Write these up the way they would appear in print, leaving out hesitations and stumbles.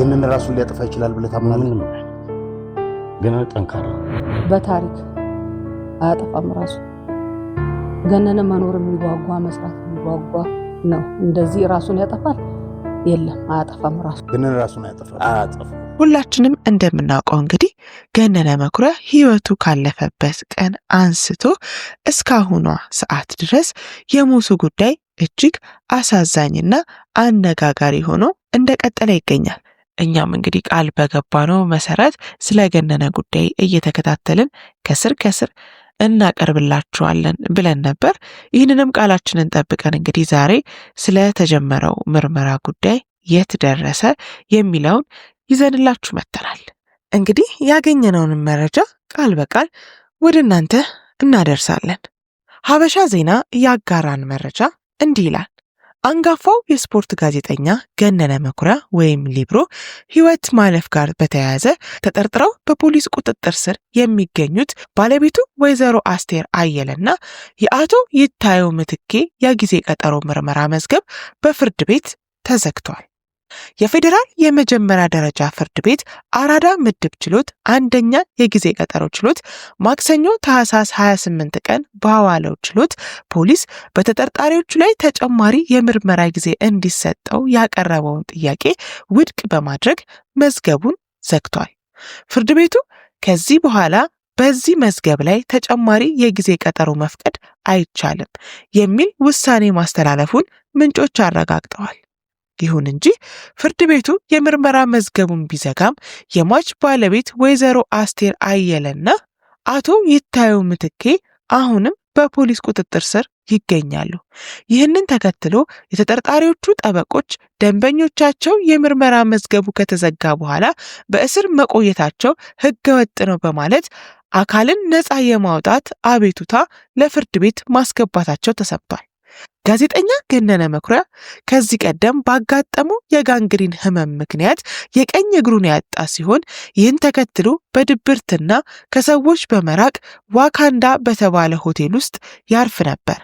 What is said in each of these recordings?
ገነነ ራሱን ሊያጠፋ ይችላል ብለህ ታምናለህ? ምንም ገነነ ጠንካራ በታሪክ አያጠፋም ራሱ። ገነነ መኖር የሚጓጓ፣ መስራት የሚጓጓ ነው። እንደዚህ ራሱን ያጠፋል? የለም፣ አያጠፋም ራሱ። ገነነ ራሱን አያጠፋም። አያጠፋም። ሁላችንም እንደምናውቀው እንግዲህ ገነነ መኩሪያ ሕይወቱ ካለፈበት ቀን አንስቶ እስካሁኗ ሰዓት ድረስ የሞቱ ጉዳይ እጅግ አሳዛኝና አነጋጋሪ ሆኖ እንደቀጠለ ይገኛል። እኛም እንግዲህ ቃል በገባነው መሰረት ስለ ገነነ ጉዳይ እየተከታተልን ከስር ከስር እናቀርብላችኋለን ብለን ነበር። ይህንንም ቃላችንን ጠብቀን እንግዲህ ዛሬ ስለተጀመረው ምርመራ ጉዳይ የት ደረሰ የሚለውን ይዘንላችሁ መጥተናል። እንግዲህ ያገኘነውን መረጃ ቃል በቃል ወደ እናንተ እናደርሳለን። ሀበሻ ዜና ያጋራን መረጃ እንዲህ ይላል። አንጋፋው የስፖርት ጋዜጠኛ ገነነ መኩሪያ ወይም ሊብሮ ሕይወት ማለፍ ጋር በተያያዘ ተጠርጥረው በፖሊስ ቁጥጥር ስር የሚገኙት ባለቤቱ ወይዘሮ አስቴር አየለና የአቶ ይታየው ምትኬ የጊዜ ቀጠሮ ምርመራ መዝገብ በፍርድ ቤት ተዘግቷል። የፌዴራል የመጀመሪያ ደረጃ ፍርድ ቤት አራዳ ምድብ ችሎት አንደኛ የጊዜ ቀጠሮ ችሎት ማክሰኞ ታህሳስ 28 ቀን በዋለው ችሎት ፖሊስ በተጠርጣሪዎቹ ላይ ተጨማሪ የምርመራ ጊዜ እንዲሰጠው ያቀረበውን ጥያቄ ውድቅ በማድረግ መዝገቡን ዘግቷል። ፍርድ ቤቱ ከዚህ በኋላ በዚህ መዝገብ ላይ ተጨማሪ የጊዜ ቀጠሮ መፍቀድ አይቻልም የሚል ውሳኔ ማስተላለፉን ምንጮች አረጋግጠዋል። ይሁን እንጂ ፍርድ ቤቱ የምርመራ መዝገቡን ቢዘጋም የሟች ባለቤት ወይዘሮ አስቴር አየለና አቶ ይታየው ምትኬ አሁንም በፖሊስ ቁጥጥር ስር ይገኛሉ። ይህንን ተከትሎ የተጠርጣሪዎቹ ጠበቆች ደንበኞቻቸው የምርመራ መዝገቡ ከተዘጋ በኋላ በእስር መቆየታቸው ሕገወጥ ነው በማለት አካልን ነፃ የማውጣት አቤቱታ ለፍርድ ቤት ማስገባታቸው ተሰምቷል። ጋዜጠኛ ገነነ መኩሪያ ከዚህ ቀደም ባጋጠመው የጋንግሪን ህመም ምክንያት የቀኝ እግሩን ያጣ ሲሆን ይህን ተከትሎ በድብርትና ከሰዎች በመራቅ ዋካንዳ በተባለ ሆቴል ውስጥ ያርፍ ነበር።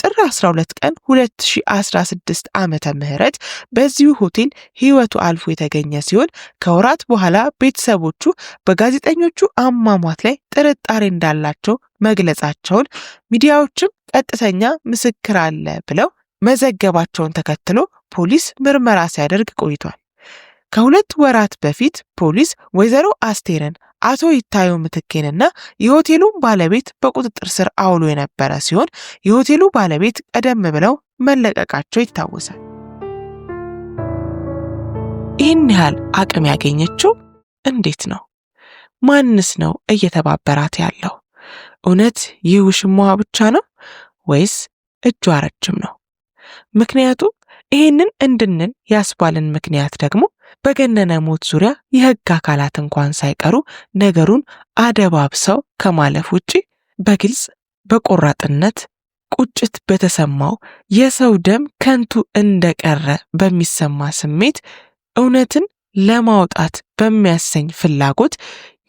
ጥር 12 ቀን 2016 ዓመተ ምህረት በዚሁ ሆቴል ህይወቱ አልፎ የተገኘ ሲሆን ከወራት በኋላ ቤተሰቦቹ በጋዜጠኞቹ አሟሟት ላይ ጥርጣሬ እንዳላቸው መግለጻቸውን ሚዲያዎችም ቀጥተኛ ምስክር አለ ብለው መዘገባቸውን ተከትሎ ፖሊስ ምርመራ ሲያደርግ ቆይቷል። ከ2 ወራት በፊት ፖሊስ ወይዘሮ አስቴርን፣ አቶ ይታየው ምትኬንና የሆቴሉን ባለቤት በቁጥጥር ስር አውሎ የነበረ ሲሆን የሆቴሉ ባለቤት ቀደም ብለው መለቀቃቸው ይታወሳል። ይህን ያህል አቅም ያገኘችው እንዴት ነው? ማንስ ነው እየተባበራት ያለው? እውነት ይህ ውሽማዋ ብቻ ነው ወይስ እጇ ረጅም ነው? ምክንያቱ ይህንን እንድንል ያስባልን ምክንያት ደግሞ በገነነ ሞት ዙሪያ የሕግ አካላት እንኳን ሳይቀሩ ነገሩን አደባብሰው ከማለፍ ውጪ በግልጽ በቆራጥነት ቁጭት በተሰማው የሰው ደም ከንቱ እንደቀረ በሚሰማ ስሜት እውነትን ለማውጣት በሚያሰኝ ፍላጎት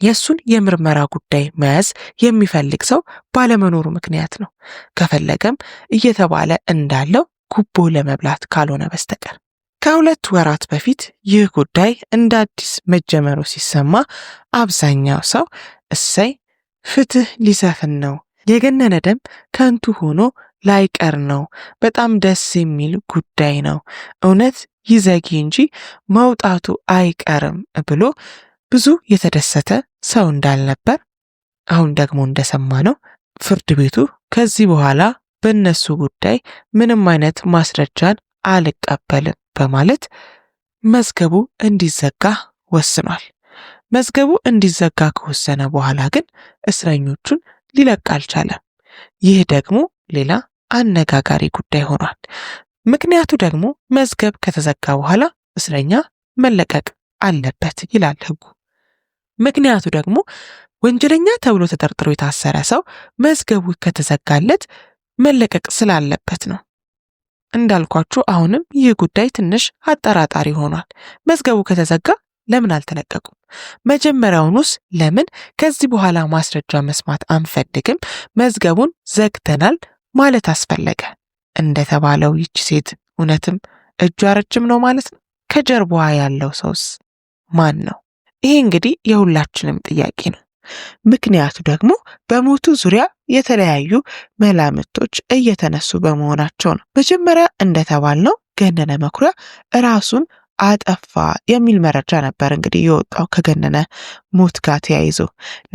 የእሱን የምርመራ ጉዳይ መያዝ የሚፈልግ ሰው ባለመኖሩ ምክንያት ነው። ከፈለገም እየተባለ እንዳለው ጉቦ ለመብላት ካልሆነ በስተቀር። ከ2 ወራት በፊት ይህ ጉዳይ እንደ አዲስ መጀመሩ ሲሰማ አብዛኛው ሰው እሰይ ፍትህ ሊሰፍን ነው፣ የገነነ ደም ከንቱ ሆኖ ላይቀር ነው፣ በጣም ደስ የሚል ጉዳይ ነው፣ እውነት ይዘጊ እንጂ መውጣቱ አይቀርም ብሎ ብዙ የተደሰተ ሰው እንዳልነበር አሁን ደግሞ እንደሰማነው ፍርድ ቤቱ ከዚህ በኋላ በእነሱ ጉዳይ ምንም አይነት ማስረጃን አልቀበልም በማለት መዝገቡ እንዲዘጋ ወስኗል። መዝገቡ እንዲዘጋ ከወሰነ በኋላ ግን እስረኞቹን ሊለቅ አልቻለም። ይህ ደግሞ ሌላ አነጋጋሪ ጉዳይ ሆኗል። ምክንያቱ ደግሞ መዝገብ ከተዘጋ በኋላ እስረኛ መለቀቅ አለበት ይላል ሕጉ። ምክንያቱ ደግሞ ወንጀለኛ ተብሎ ተጠርጥሮ የታሰረ ሰው መዝገቡ ከተዘጋለት መለቀቅ ስላለበት ነው። እንዳልኳችሁ አሁንም ይህ ጉዳይ ትንሽ አጠራጣሪ ሆኗል። መዝገቡ ከተዘጋ ለምን አልተለቀቁም? መጀመሪያውኑስ ለምን ከዚህ በኋላ ማስረጃ መስማት አንፈልግም፣ መዝገቡን ዘግተናል ማለት አስፈለገ? እንደተባለው ይቺ ሴት እውነትም እጇ ረጅም ነው ማለት ነው? ከጀርባዋ ያለው ሰውስ? ማን ነው? ይሄ እንግዲህ የሁላችንም ጥያቄ ነው። ምክንያቱ ደግሞ በሞቱ ዙሪያ የተለያዩ መላምቶች እየተነሱ በመሆናቸው ነው። መጀመሪያ እንደተባልነው ገነነ መኩሪያ ራሱን አጠፋ የሚል መረጃ ነበር እንግዲህ የወጣው ከገነነ ሞት ጋር ተያይዞ።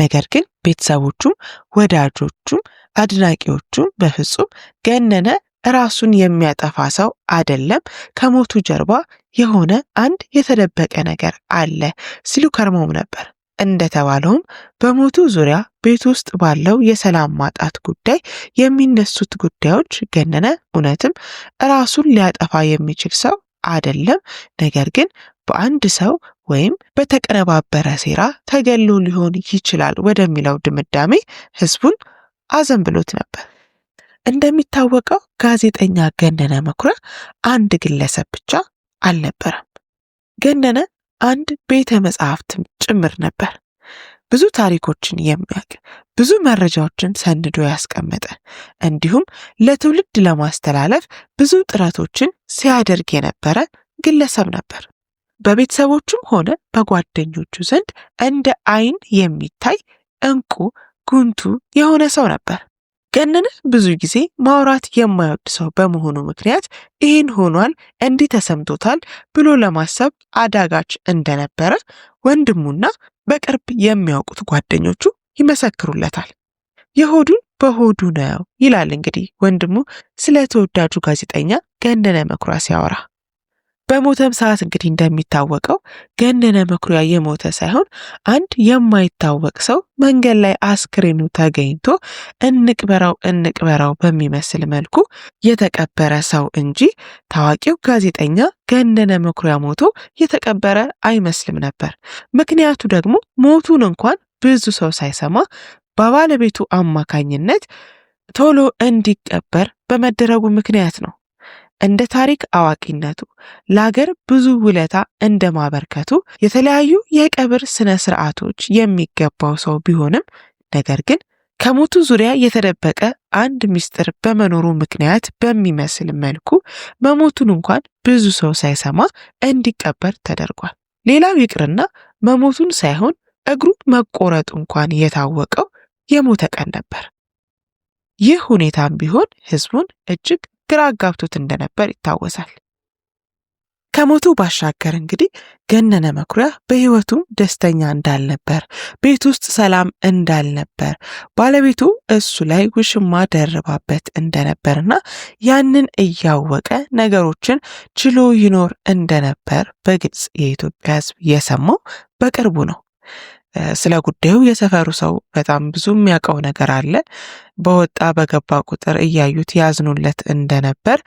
ነገር ግን ቤተሰቦቹም ወዳጆቹም አድናቂዎቹም በፍጹም ገነነ ራሱን የሚያጠፋ ሰው አይደለም፣ ከሞቱ ጀርባ የሆነ አንድ የተደበቀ ነገር አለ ሲሉ ከርመውም ነበር። እንደተባለውም በሞቱ ዙሪያ ቤት ውስጥ ባለው የሰላም ማጣት ጉዳይ የሚነሱት ጉዳዮች ገነነ እውነትም ራሱን ሊያጠፋ የሚችል ሰው አይደለም፣ ነገር ግን በአንድ ሰው ወይም በተቀነባበረ ሴራ ተገሎ ሊሆን ይችላል ወደሚለው ድምዳሜ ህዝቡን አዘንብሎት ነበር። እንደሚታወቀው ጋዜጠኛ ገነነ መኩሪያ አንድ ግለሰብ ብቻ አልነበረም። ገነነ አንድ ቤተ መጻሕፍትም ጭምር ነበር። ብዙ ታሪኮችን የሚያውቅ፣ ብዙ መረጃዎችን ሰንዶ ያስቀመጠ፣ እንዲሁም ለትውልድ ለማስተላለፍ ብዙ ጥረቶችን ሲያደርግ የነበረ ግለሰብ ነበር። በቤተሰቦቹም ሆነ በጓደኞቹ ዘንድ እንደ ዓይን የሚታይ እንቁ ጉንቱ የሆነ ሰው ነበር። ገነነ ብዙ ጊዜ ማውራት የማይወድ ሰው በመሆኑ ምክንያት ይህን ሆኗል፣ እንዲህ ተሰምቶታል ብሎ ለማሰብ አዳጋች እንደነበረ ወንድሙና በቅርብ የሚያውቁት ጓደኞቹ ይመሰክሩለታል። የሆዱን በሆዱ ነው ይላል እንግዲህ ወንድሙ ስለ ተወዳጁ ጋዜጠኛ ገነነ መኩሪያ ሲያወራ። በሞተም ሰዓት እንግዲህ እንደሚታወቀው ገነነ መኩሪያ የሞተ ሳይሆን አንድ የማይታወቅ ሰው መንገድ ላይ አስክሬኑ ተገኝቶ እንቅበራው እንቅበራው በሚመስል መልኩ የተቀበረ ሰው እንጂ ታዋቂው ጋዜጠኛ ገነነ መኩሪያ ሞቶ የተቀበረ አይመስልም ነበር። ምክንያቱ ደግሞ ሞቱን እንኳን ብዙ ሰው ሳይሰማ በባለቤቱ አማካኝነት ቶሎ እንዲቀበር በመደረጉ ምክንያት ነው። እንደ ታሪክ አዋቂነቱ ለሀገር ብዙ ውለታ እንደማበርከቱ የተለያዩ የቀብር ስነ ስርዓቶች የሚገባው ሰው ቢሆንም ነገር ግን ከሞቱ ዙሪያ የተደበቀ አንድ ምስጢር በመኖሩ ምክንያት በሚመስል መልኩ መሞቱን እንኳን ብዙ ሰው ሳይሰማ እንዲቀበር ተደርጓል። ሌላው ይቅርና መሞቱን ሳይሆን እግሩ መቆረጡ እንኳን የታወቀው የሞተ ቀን ነበር። ይህ ሁኔታም ቢሆን ህዝቡን እጅግ ግራ አጋብቶት እንደነበር ይታወሳል። ከሞቱ ባሻገር እንግዲህ ገነነ መኩሪያ በህይወቱም ደስተኛ እንዳልነበር፣ ቤት ውስጥ ሰላም እንዳልነበር፣ ባለቤቱ እሱ ላይ ውሽማ ደርባበት እንደነበርና ያንን እያወቀ ነገሮችን ችሎ ይኖር እንደነበር በግልጽ የኢትዮጵያ ህዝብ የሰማው በቅርቡ ነው። ስለ ጉዳዩ የሰፈሩ ሰው በጣም ብዙ የሚያውቀው ነገር አለ። በወጣ በገባ ቁጥር እያዩት ያዝኑለት እንደነበር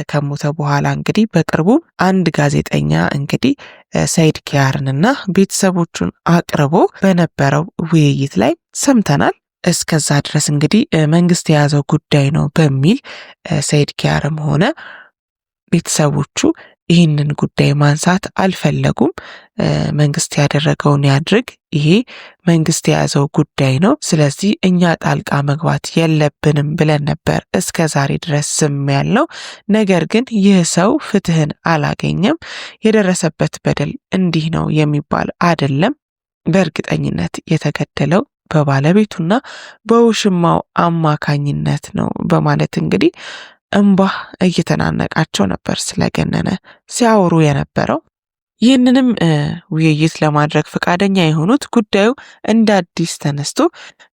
ከሞተ በኋላ እንግዲህ በቅርቡ አንድ ጋዜጠኛ እንግዲህ ሰይድ ኪያርንና ቤተሰቦቹን አቅርቦ በነበረው ውይይት ላይ ሰምተናል። እስከዛ ድረስ እንግዲህ መንግስት የያዘው ጉዳይ ነው በሚል ሰይድ ኪያርም ሆነ ቤተሰቦቹ ይህንን ጉዳይ ማንሳት አልፈለጉም። መንግስት ያደረገውን ያድርግ፣ ይሄ መንግስት የያዘው ጉዳይ ነው፣ ስለዚህ እኛ ጣልቃ መግባት የለብንም ብለን ነበር እስከ ዛሬ ድረስ ዝም ያልነው። ነገር ግን ይህ ሰው ፍትህን አላገኘም። የደረሰበት በደል እንዲህ ነው የሚባል አይደለም። በእርግጠኝነት የተገደለው በባለቤቱና በውሽማው አማካኝነት ነው በማለት እንግዲህ እምባ እየተናነቃቸው ነበር ስለገነነ ሲያወሩ የነበረው። ይህንንም ውይይት ለማድረግ ፈቃደኛ የሆኑት ጉዳዩ እንደ አዲስ ተነስቶ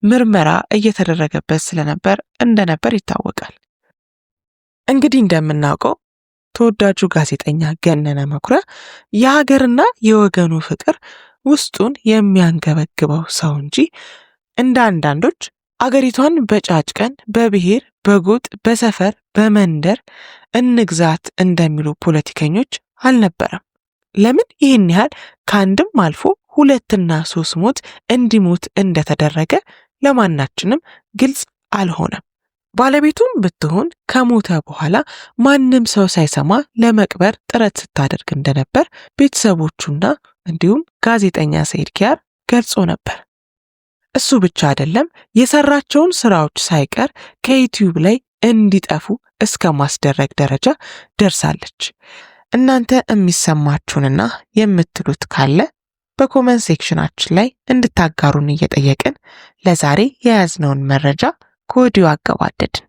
ምርመራ እየተደረገበት ስለነበር እንደነበር ይታወቃል። እንግዲህ እንደምናውቀው ተወዳጁ ጋዜጠኛ ገነነ መኩሪያ የሀገርና የወገኑ ፍቅር ውስጡን የሚያንገበግበው ሰው እንጂ እንደ አንዳንዶች አገሪቷን በጫጭቀን በብሔር በጎጥ በሰፈር በመንደር እንግዛት እንደሚሉ ፖለቲከኞች አልነበረም። ለምን ይህን ያህል ከአንድም አልፎ 2ና 3 ሞት እንዲሞት እንደተደረገ ለማናችንም ግልጽ አልሆነም። ባለቤቱም ብትሆን ከሞተ በኋላ ማንም ሰው ሳይሰማ ለመቅበር ጥረት ስታደርግ እንደነበር ቤተሰቦቹና እንዲሁም ጋዜጠኛ ሰይድ ኪያር ገልጾ ነበር። እሱ ብቻ አይደለም፣ የሰራቸውን ስራዎች ሳይቀር ከዩቲዩብ ላይ እንዲጠፉ እስከ ማስደረግ ደረጃ ደርሳለች። እናንተ የሚሰማችሁንና የምትሉት ካለ በ comment section ኣችን ላይ እንድታጋሩን እየጠየቅን ለዛሬ የያዝነውን መረጃ ከወዲሁ አገባደድን።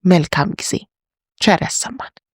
መልካም ጊዜ። ቸር ያሰማን።